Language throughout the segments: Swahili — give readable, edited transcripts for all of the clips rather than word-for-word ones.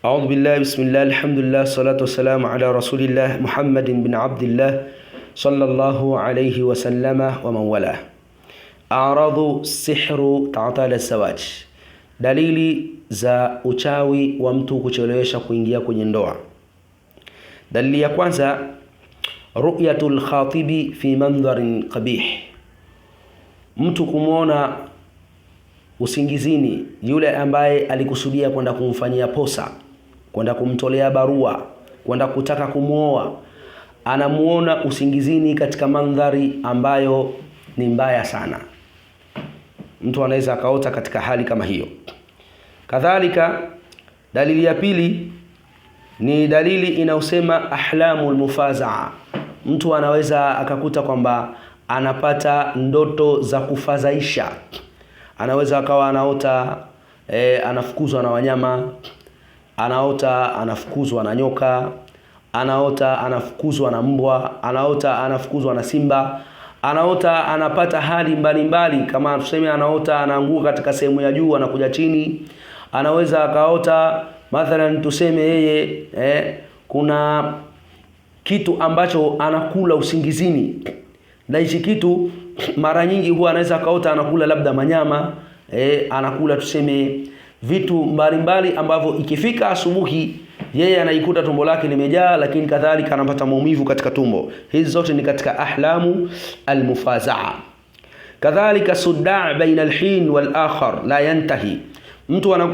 A'udhu billahi bismillah alhamdulillah salatu wassalamu ala rasulillah Muhammadin bin Abdillah sallallahu alayhi wasallama wa man wala. A'radu sihru ta'tal zawaj. Dalili za uchawi wa mtu kuchelewesha kuingia kwenye ndoa. Dalili ya kwanza, ru'yatul khatibi fi mandharin qabih, mtu kumwona usingizini yule ambaye alikusudia kwenda kumfanyia posa, kwenda kumtolea barua, kwenda kutaka kumwoa, anamuona usingizini katika mandhari ambayo ni mbaya sana. Mtu anaweza akaota katika hali kama hiyo. Kadhalika, dalili ya pili ni dalili inayosema ahlamul mufazaa. Mtu anaweza akakuta kwamba anapata ndoto za kufadhaisha. Anaweza akawa anaota anafukuzwa na wanyama, anaota anafukuzwa na nyoka, anaota anafukuzwa na mbwa, anaota anafukuzwa na simba, anaota anapata hali mbalimbali mbali, kama tuseme anaota anaanguka katika sehemu ya juu anakuja chini. Anaweza akaota mathalan tuseme yeye kuna kitu ambacho anakula usingizini, na hichi kitu mara nyingi huwa anaweza akaota anakula labda manyama, anakula tuseme vitu mbalimbali ambavyo ikifika asubuhi yeye anaikuta tumbo lake limejaa, lakini kadhalika anapata maumivu katika tumbo. Hizi zote ni katika ahlamu almufazaa. Kadhalika sudaa baina alhin wal akhar la yantahi.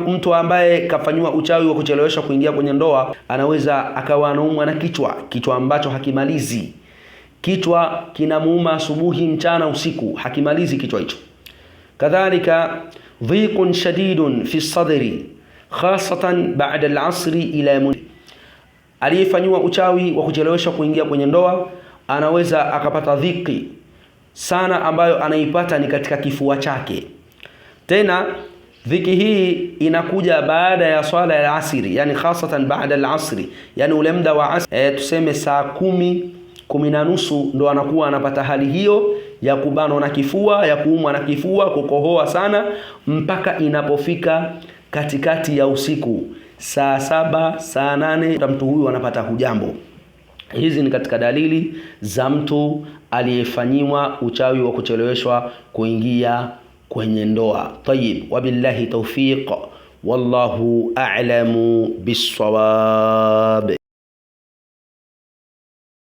Mtu ambaye kafanywa uchawi wa kuchelewesha kuingia kwenye ndoa anaweza akawa anaumwa na kichwa, kichwa ambacho hakimalizi. Kichwa kinamuuma asubuhi, mchana, usiku, hakimalizi kichwa hicho. Kadhalika dhiqun shadidun fi sadri khasatan ba'da al-asri ila aliyefanywa uchawi wa kuchelewesha kuingia kwenye ndoa anaweza akapata dhiki sana ambayo anaipata ni katika kifua chake. Tena dhiki hii inakuja baada ya swala ya asiri, yani khasatan baada al-asri, yani ule muda wa asri, tuseme saa 10:30 ndo anakuwa anapata hali hiyo ya kubanwa na kifua, ya kuumwa na kifua, kukohoa sana mpaka inapofika katikati ya usiku saa 7, saa 8 mtu huyu anapata hujambo. Hizi ni katika dalili za mtu aliyefanyiwa uchawi wa kucheleweshwa kuingia kwenye ndoa. Tayyib, wabillahi tawfiq, wallahu a'lamu bissawab.